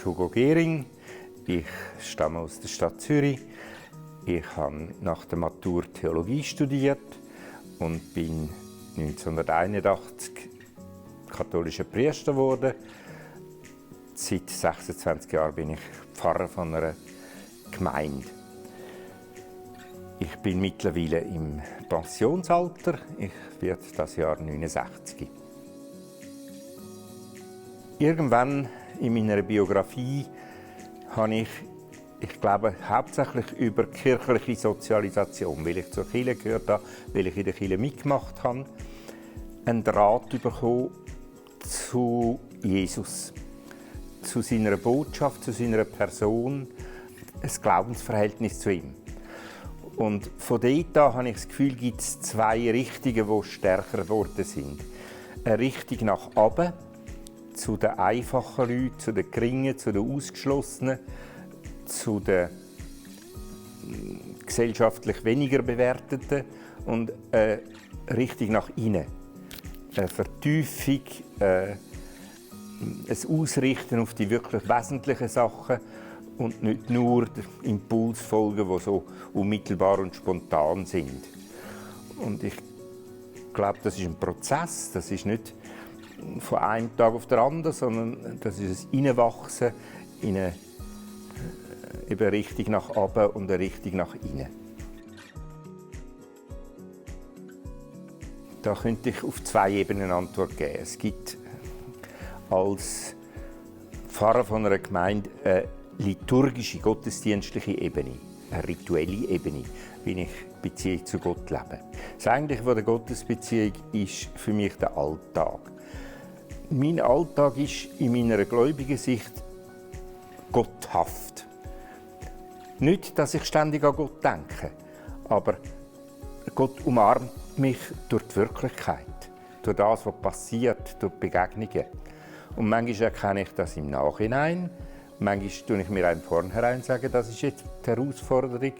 Hugo Gehring, ich stamme aus der Stadt Zürich. Ich habe nach der Matur Theologie studiert und bin 1981 katholischer Priester geworden. Seit 26 Jahren bin ich Pfarrer von einer Gemeinde. Ich bin mittlerweile im Pensionsalter. Ich werde das Jahr 69. Irgendwann in meiner Biografie habe ich glaube, hauptsächlich über kirchliche Sozialisation, weil ich zur Kirche gehört habe, weil ich in der Kirche mitgemacht habe, einen Draht bekommen zu Jesus, zu seiner Botschaft, zu seiner Person, ein Glaubensverhältnis zu ihm. Und von dort an habe ich das Gefühl, gibt es zwei Richtungen, die stärker geworden sind. Eine Richtung nach oben, zu den einfachen Leuten, zu den Geringen, zu den Ausgeschlossenen, zu den gesellschaftlich weniger Bewerteten und eine Richtung nach innen. Eine Vertiefung, ein Ausrichten auf die wirklich wesentlichen Sachen und nicht nur Impuls folgen, die so unmittelbar und spontan sind. Und ich glaube, das ist ein Prozess, das ist nicht von einem Tag auf den anderen, sondern das ist ein Hineinwachsen in eine eben Richtung nach oben und eine Richtung nach innen. Da könnte ich auf zwei Ebenen Antwort geben. Es gibt als Pfarrer von einer Gemeinde eine liturgische, gottesdienstliche Ebene, eine rituelle Ebene, wie ich Beziehung zu Gott lebe. Das Eigentliche von der Gottesbeziehung ist für mich der Alltag. Mein Alltag ist in meiner gläubigen Sicht gotthaft. Nicht, dass ich ständig an Gott denke, aber Gott umarmt mich durch die Wirklichkeit, durch das, was passiert, durch die Begegnungen. Und manchmal erkenne ich das im Nachhinein, manchmal sage ich mir im Vornherein, das ist jetzt die Herausforderung,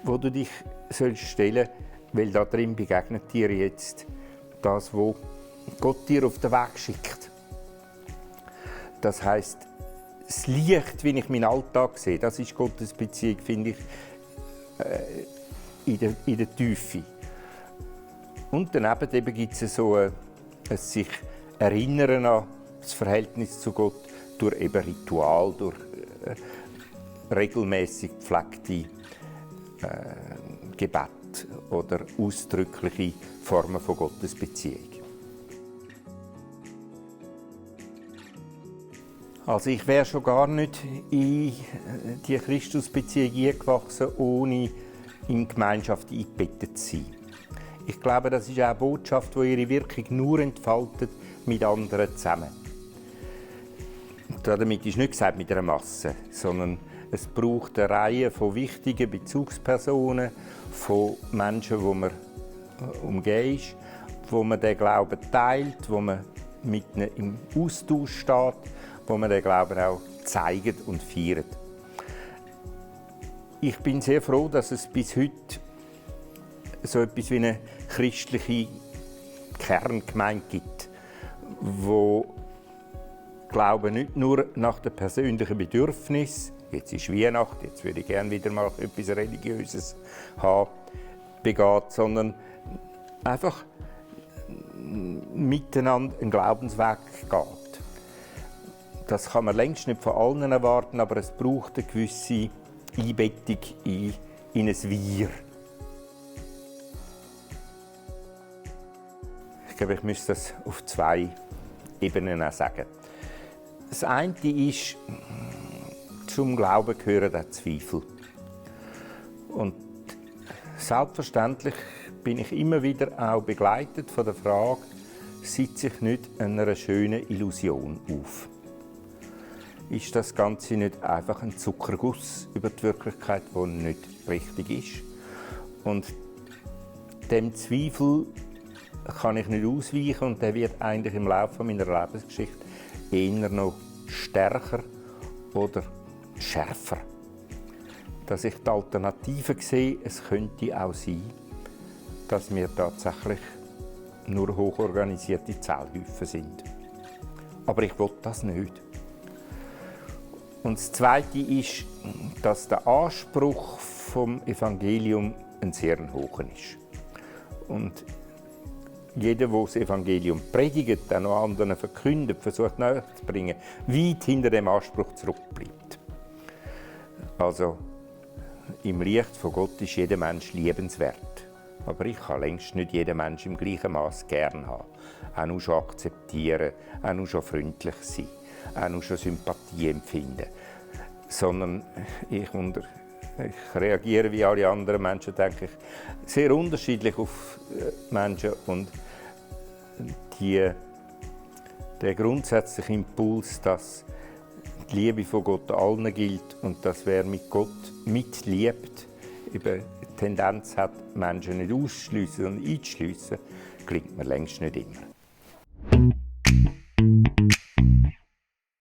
wo du dich stellen sollst, weil da drin begegnet dir jetzt das, was Gott dir auf den Weg schickt. Das heisst, das Licht, wie ich meinen Alltag sehe, das ist Gottes Beziehung, finde ich, in der Tiefe. Und daneben gibt es so ein sich erinnern an das Verhältnis zu Gott durch eben Ritual, durch regelmäßig gepflegte Gebet oder ausdrückliche Formen von Gottes Beziehung. Also ich wäre schon gar nicht in die Christusbeziehung eingewachsen, ohne in Gemeinschaft eingebettet zu sein. Ich glaube, das ist auch eine Botschaft, die ihre Wirkung nur entfaltet mit anderen zusammen. Damit ist nicht gesagt mit einer Masse, sondern es braucht eine Reihe von wichtigen Bezugspersonen, von Menschen, die man umgeben ist, wo man den Glauben teilt, wo man mit ihnen im Austausch steht, wo man den Glauben auch zeigt und feiert. Ich bin sehr froh, dass es bis heute so etwas wie eine christliche Kerngemeinde gibt, wo Glauben nicht nur nach den persönlichen Bedürfnissen, jetzt ist Weihnachten, jetzt würde ich gerne wieder mal etwas Religiöses haben, begeht, sondern einfach miteinander einen Glaubensweg geht. Das kann man längst nicht von allen erwarten, aber es braucht eine gewisse Einbettung in ein Wir. Ich glaube, ich müsste das auf zwei Ebenen auch sagen. Das eine ist, zum Glauben gehören auch Zweifel. Und selbstverständlich bin ich immer wieder auch begleitet von der Frage, sitze ich nicht einer schönen Illusion auf? Ist das Ganze nicht einfach ein Zuckerguss über die Wirklichkeit, der nicht richtig ist? Und dem Zweifel kann ich nicht ausweichen und der wird eigentlich im Laufe meiner Lebensgeschichte eher noch stärker oder schärfer. Dass ich die Alternative sehe, es könnte auch sein, dass wir tatsächlich nur hochorganisierte Zellhaufen sind. Aber ich will das nicht. Und das Zweite ist, dass der Anspruch vom Evangelium ein sehr hoher ist. Und jeder, der das Evangelium predigt, auch noch anderen verkündet, versucht näher zu bringen, weit hinter dem Anspruch zurückbleibt. Also im Licht von Gott ist jeder Mensch liebenswert. Aber ich kann längst nicht jeden Menschen im gleichen Maß gern haben. Auch nur schon akzeptieren, auch nur schon freundlich sein, auch nur schon Sympathie empfinden. Sondern ich reagiere wie alle anderen Menschen, denke ich, sehr unterschiedlich auf Menschen. Und der grundsätzliche Impuls, dass die Liebe von Gott allen gilt und dass wer mit Gott mitliebt, eben die Tendenz hat, Menschen nicht auszuschliessen, sondern einzuschliessen, gelingt mir längst nicht immer.